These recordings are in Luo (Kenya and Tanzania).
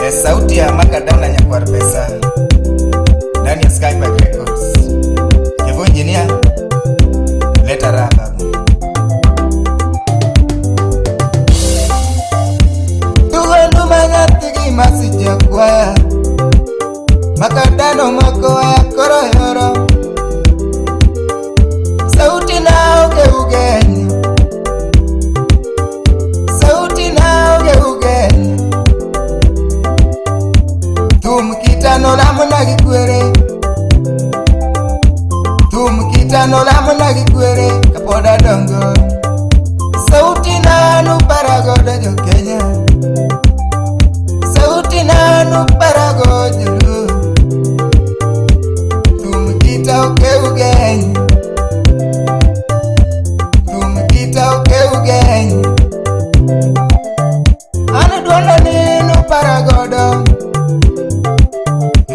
E sauti ya Makadana Nyakwar Pesa ndani ya Skypark Records. Kevo Engineer, leta raha babu. Tuwendu manyathigi masijakwaya Makadano makoya koro yoro Sauti na oge ugenya Sauti na oge ugenya Thum kitano lamo na gi kwere Thum kitano lamo na gi kwere kapod adongo Sauti na nupara godo jo Kenya Sauti na nupara go joluo Thum kita oke ugenya Thum kita oke ugenya An duonda ni nupara godo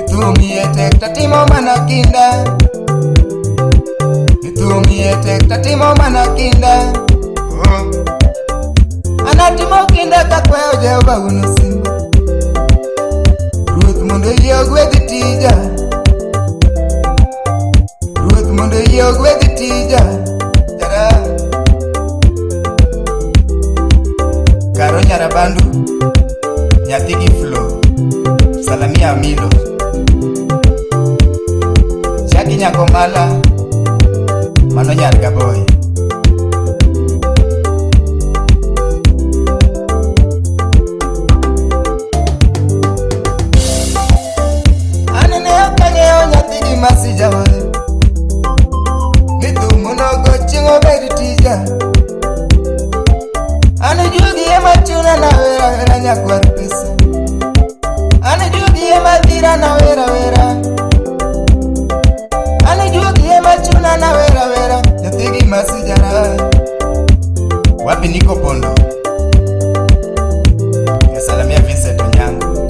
Thum iye tek tatimo mana kinda Thum iye tek tatimo mana kinda Anatimo kinda kakwayo Jehova wuon osimbo Ruoth mondo oyie ogwedhi tija Ruoth mondo oyie ogwedhi tija Jara Karo Nyarabandu Nyathi gi Flo Salamia Amilo Chaki Nyakomala Mano nyar Gaboy An ne ok ang'eyo nyathi gi masijawa Ni thum onego chieng' obed tija An juogi ema chuna nawera wera nyakwar pesa An juogi ema dhira nawera wera An juogi ema chuna nawera wera nyathi gi masijara Wapi niko Pondo Yasalamia Vincent Onyango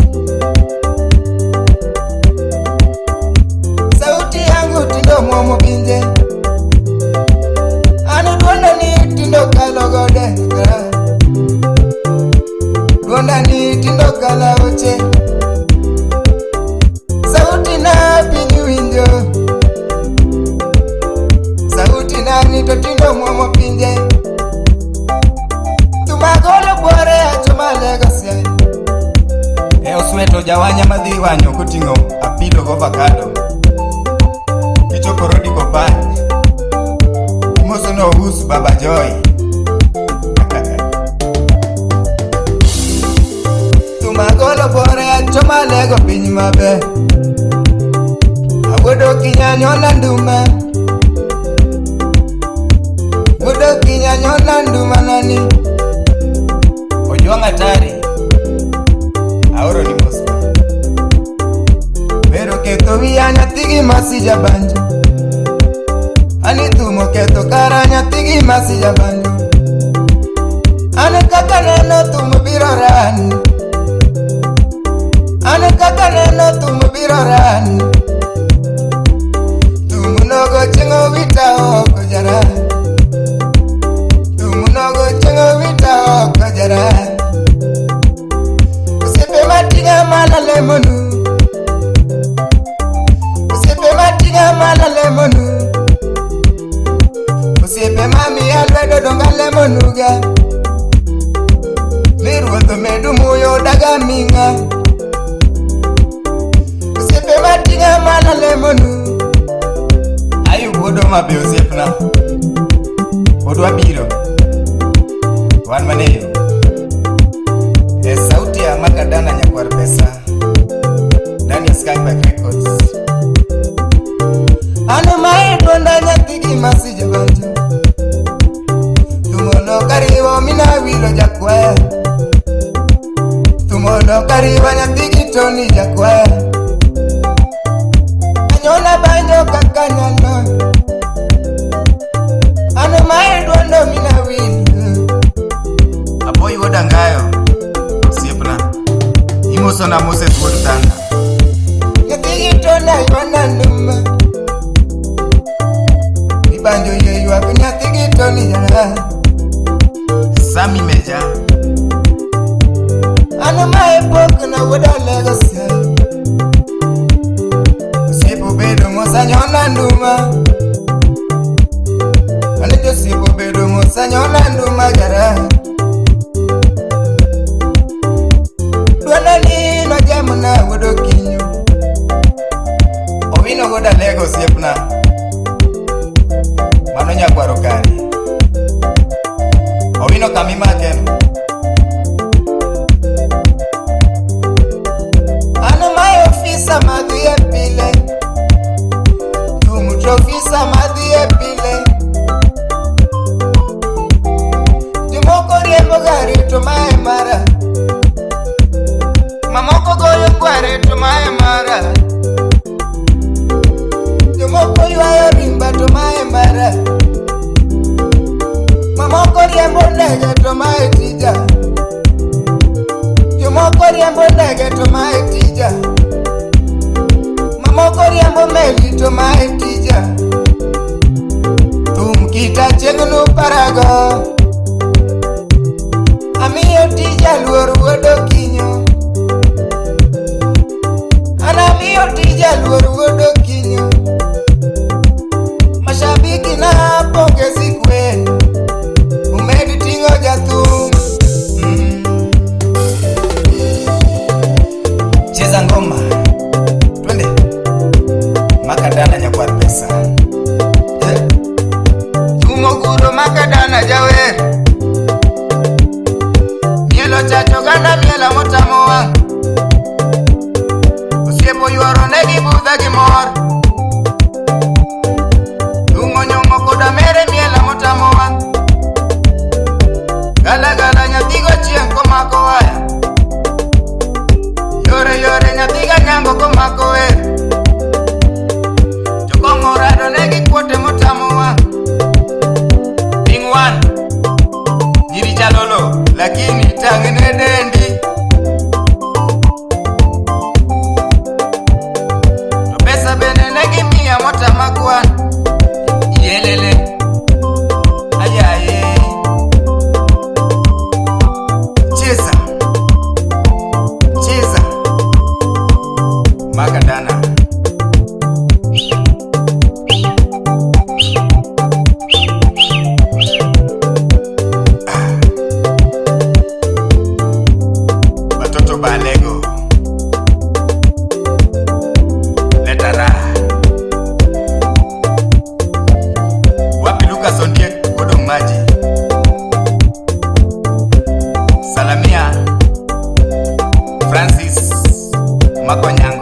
Sauti yangu tindo muomo pinje An duonda ni tindo kalo gode Duonda ni tindo kalo aoche Sauti na piny winjo Sauti na ni to tindo muomo pinje Thum agolo buore achoma Lagos E osweto jawanya madhi wanyo koting'o apilo go avocado Kichopo Rodi Kopany Imoso no Us Baba Joy Thum agolo buore achoma Lego piny maber Awuodo kinyanyona nduma Wuodo kinyanyona nduma nani Ojwang' Atari Aoro ni mos Bero ketho wiya nyathi gi masija banjo Ani thum oketho kara nyathi gi masija banjo An kaka neno thum biro rani An kaka neno thum biro rani Thum nogo chieng' owita oko jara Thum nogo chieng' owita oko jara Osiepe mating'a mana lemonu Osiepe mating'a mana lemonu Osiepe mamiya lwedo donga lemonuga Ni ruoth omedu muyo daga ming'a Osiepe mating'a mana lemonu Ayub wuod Homa Bay osiepna Pod wabiro Wan mana e yo E sauti ya Makadana Nyakwar Pesa ndani ya Skypark Records An mae duonda nyathi gi masija banjo Thumono kariwo mina wilo jakwaya Thumono kariwa nyathi gi Tony jakwaya Anyona banjo kaka nyalo An mae duondo mina wilo Aboy wuod Angayo osiepna Imosona Moses wuod Thanda Nyathi gi Tony aywana nduma Ibanjo yie ywak nyathi gi Tony jara Sami Meja jara. Dwanda ni no jamna wuod Okinyo. Owino goda lego osiepna. Mano nyakwaro kari. Owino kamimake no. An mae ofisa madhi e pile. Thum to ofisa madhi e pile. Jomoko riembo gari to mae mara. Mamoko goyo kware to mae mara. Jomoko ywayo rimba to mae mara. Mamoko riembo ndege to mae tija. Jomoko riembo ndege to mae tija. Mamoko riembo meli to mae tija. Thum kita chieng'no parago. Amiyo tija luor wuod Okinyo. An amiyo tija luor wuod Okinyo. Mashabiki na pongezi kwenu. Umed ting'o jathum. Cheza ngoma. Twende. Makadana nyakwar pesa. Eh. Thum oguro makadana jawer. Mielo chacho ganda mielo motamo wang'. Osiepo yuoro negi budha gi mor. Thum onyumo koda mere mielo motamo wang'. Gala gala nyathigo chieng' komako waya. Yore yore nyathiga nyango komako wer. Jokong'o rado negi kuote motamo wang'. Ding wan. Nyiri chalolo lakini tang' ne dendi. To pesa bende ne gimiya motama kwan. Yelele. Ayaye. Cheza. Cheza. Magadana. Watoto Balego. Leta raha. Wapi Lucas Ondiek Godong Maji. Salamia Francis Makonyango.